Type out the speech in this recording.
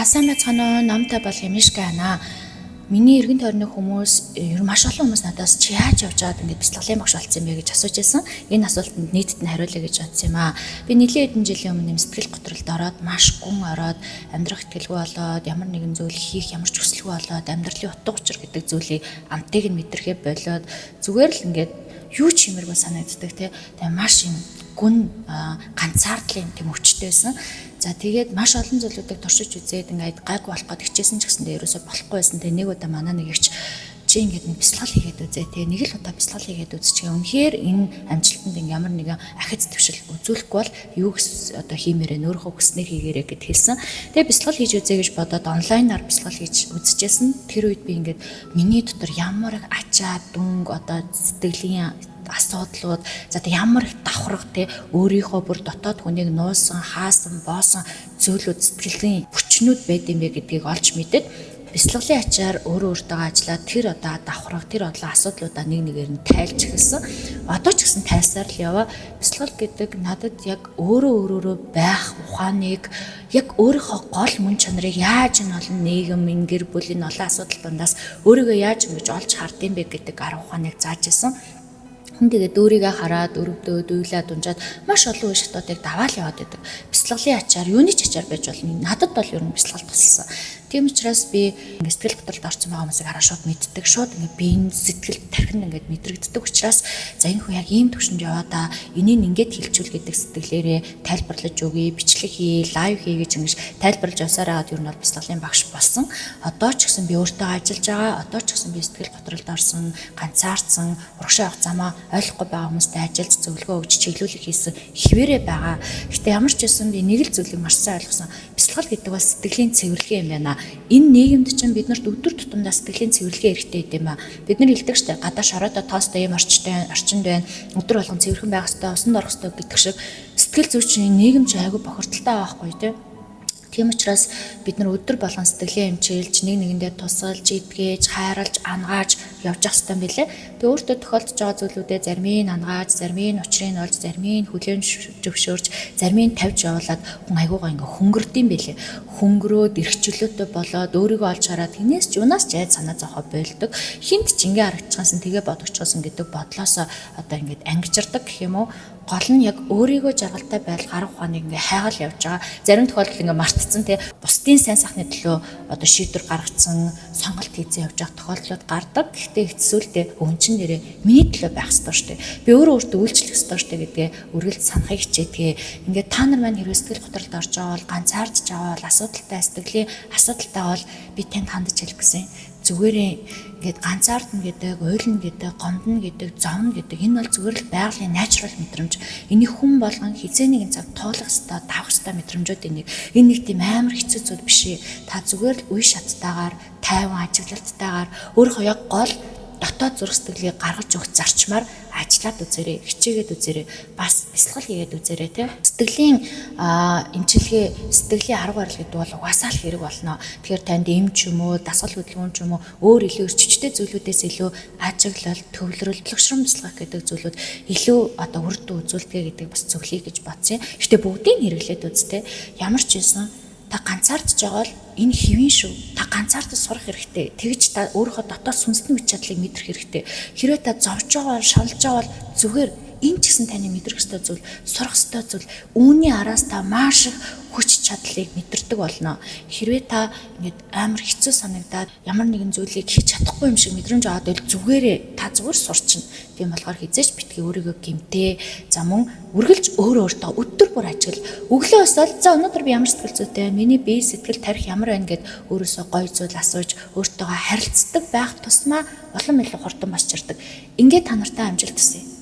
Сайн байцгаана уу? Номтой бол Ямишка ана. Миний эргэн тойрны хүмүүс ер нь маш олон хүмүүс надаас чи яаж явж байгаад ингэж бяцлаглалын багш болсон юм бэ гэж асууж байсан. Энэ асуултанд нийтэд нь хариулъя гэж бодсон юм аа. Би нэлээд хэдэн жилийн өмнө сэтгэл готролд ороод маш гүн ороод амьдрах итгэлгүй болоод ямар нэгэн зүйл хийх ямар ч хүсэлгүй болоод амьдралын утга учир гэдэг зүйлийг амтыг нь мэдрэхээ болоод зүгээр л ингээд юу ч хиймээргүй санагддаг тий. Тэгээ маш юм гүн ганцаардлын тийм өвчтэй байсан. За тэгээд маш олон зүйлүүдийг туршиж үзээд ингээд гайгүй болох гээд хичээсэн ч гэсэндээ ерөөсөө болохгүй байсан. Тэгээ нэг удаа манай нэг эгч чи ингээд нэг бясалгал хийгээд үзээ те нэг л удаа бясалгал хийгээд үзчихээ үнэхээр энэ амжилтанд ингээ ямар нэгэн ахиц дэвшил үзүүлэхгүй бол юу гэс одоо хиймээрээ өөрийнхөө хүснээр хийгээрэй гэд хэлсэн. Тэгээ бясалгал хийж үзье гэж бодоод онлайнаар бясалгал хийж үзчихсэн. Тэр үед би ингээд миний дотор ямар их ачаа дүнг одоо сэтгэлийн асуудлууд за тэг ямар их давхарга те өөрийнхөө бүр дотоод хүнийг нуусан, хаасан, боосон зүйлүүд сэтгэлийн хүчнүүд байд юм бэ гэдгийг олж мэдээд бяцлаглалын ачаар өөрөө өөртөө ажиллаад тэр одоо давхарга тэр олон асуудлуудаа нэг нэгээр нь тайлж эхэлсэн. Одоо ч гэсэн тайлсаар л яваа. Бяцлагал гэдэг надад яг өөрөө өөрөөрөө байх ухааныг яг өөрийнхөө гол мөн чанарыг яаж энэ олон нийгэм, энэ гэр бүл энэ олон асуудал дундаас өөрийгөө яаж ингэж олж хард юм бэ гэдэг арга ухааныг зааж исэн. Хүн тэгээд өөрийгөө хараад өрөвдөөд уйлаад унжаад маш олон үе шатуудыг даваал яваад байдаг. Бяцлаглалын ачаар юуны ч ачаар байж болно. Надад бол ер нь бяцлагал тусалсан. Тийм учраас би ингээд сэтгэл готролд орсон байгаа хүмүүсийг хараа шууд мэддэг. Шууд ингээд биеийн сэтгэл тархинд ингээд мэдрэгддэг учраас за энэ хүн яг ийм төвшөнд яваа да. Энийг ингээд хилчүүл гэдэг сэтгэлээрээ тайлбарлаж өгье, бичлэг хий, live хий гэж ингэж тайлбарлаж явсараа ер нь бол бяцлаглалын багш болсон. Одоо ч гэсэн би өөртөө ажиллаж байгаа. Одоо ч гэсэн би сэтгэл готролд орсон, ганцаардсан, урагшаа явах замаа ойлгохгүй байгаа хүмүүстэй ажиллаж зөвлөгөө өгч чиглүүлэг хийсэн хിവэрэ байгаа. Гэтэ ямар ч байсан би нэг л зүйлийг маш сайн ойлгосон. Бяцлагал гэдэг бол сэтгэлийн цэвэрлэгээ юм байна. Энэ нийгэмд чинь бид нарт өдөр тутамдаа сэтгэлийн цэвэрлэгээ хэрэгтэй гэдэм ба. Бид нар хэлдэг штэ гадаа шороотой тоостой юм орчтой орчинд байна. Өдөр болгон цэвэрхэн байх ёстой, усанд орох ёстой гэдэг шиг сэтгэл зүйч нийгэм чинь айгүй бохирдолтой байгаа байхгүй тий. Тийм учраас бид нар өдөр болгон сэтгэлээ эмчилж, нэг нэгэндээ тусалж, эдгэж, хайрлаж, ангааж явж явах хэрэгтэй юм билээ. Тэгээ өөртөө тохиолдож байгаа зүйлүүдээ зарим нь ангааж, зарим нь учрыг нь олж, зарим нь хүлээн зөвшөөрч, зарим нь тавьж явуулаад хүн айгуугаа ингээ хөнгөрд юм билээ. Хөнгөрөөд эрхчлөөтэй болоод өөрийгөө олж хараад хинээс ч юунаас ч айд санаа зовхоо болдог. Хинт ч ингээ харагдчихсан тэгээ бодогчсон гэдэг бодлоосоо одоо ингээд ангижирдаг гэх юм уу? Гол нь яг өөрийгөө жаргалтай байдал арга ухааныг ингээ хайгаал явж байгаа. Зарим тохиолдолд ингээ мартцсан тий бусдын сайн сайхны төлөө одоо шийдвэр гаргацсан, сонголт хийцэн явж байгаа тохиолдлууд гардаг. Гэхдээ эцсүүлдэ өн чин нэрээ миний төлөө байх ёстой шүү дээ. Би өөрөө өөртөө үйлчлэх ёстой шүү дээ гэдгээ үргэлж санахыг хичээдэг. Ингээд та нар маань хэрвээ сэтгэл готролд орж байгаа бол ганцаардж байгаа бол асуудалтай сэтгэлийн асуудалтай бол би танд хандаж хэлэх гэсэн. Зүгээрээ ингээд ганцаардна гэдэг, уйлна гэдэг, гомдно гэдэг, зовно гэдэг энэ бол зүгээр л байгалийн natural мэдрэмж. Энийг хүн болгон хизээ нэгэн цаг туулах ёстой, давах ёстой мэдрэмжүүдийн нэг. Энэ нэг тийм амар хэцүү зүйл биш ээ. Та зүгээр л үе шаттайгаар, тайван ажиглалттайгаар өөрийнхөө яг гол дотоод зүрх сэтгэлийг гаргаж өгөх зарчмаар ажиллаад үзээрэй, хичээгээд үзээрэй, бас бясалгал хийгээд үзээрэй тий. Сэтгэлийн эмчилгээ, сэтгэлийн арга барил гэдэг бол угаасаа л хэрэг болно. Тэгэхээр танд эм ч юм уу, дасгал хөдөлгөөн ч юм уу, өөр илүү эрчимтэй зүйлүүдээс илүү ажиглал, төвлөрөл, төгшрөн бясалгах гэдэг зүйлүүд илүү одоо үр дүн үзүүлдэг гэдэг бас зөвлөе гэж бодсон. Гэтэ бүгдийг хэрэглээд үзтээ. Ямар ч байсан та ганцаардж байгаа бол энэ хэвэн шүү. Та ганцаардаж сурах хэрэгтэй. Тэгж та өөрийнхөө дотоод сүнсний хүч чадлыг мэдрэх хэрэгтэй. Хэрвээ та зовж байгаа бол, шаналж байгаа бол зүгээр энэ ч гэсэн таны мэдрэх ёстой зүйл, сурах ёстой зүйл. Үүний араас та маш их хүч чадлыг мэдэрдэг болно. Хэрвээ та ингээд амар хэцүү санагдаад ямар нэгэн зүйлийг хийж чадахгүй юм шиг мэдрэмж аваад байвал зүгээрээ та зүгээр сурчна. Тийм болохоор хизээч битгий өөрийгөө гэмтээ. За мөн үргэлж өөрөө өөртөө өдөр бүр ажигла. Өглөө босоод за өнөөдөр би ямар сэтгэл зүйтэй, миний бие сэтгэл тарих ямар байна гэд өөрөөсөө гоё зүйл асууж өөртөөгөө харилцдаг байх тусмаа улам илүү хурдан босч ирдэг. Ингээд та нартай амжилт хүсье.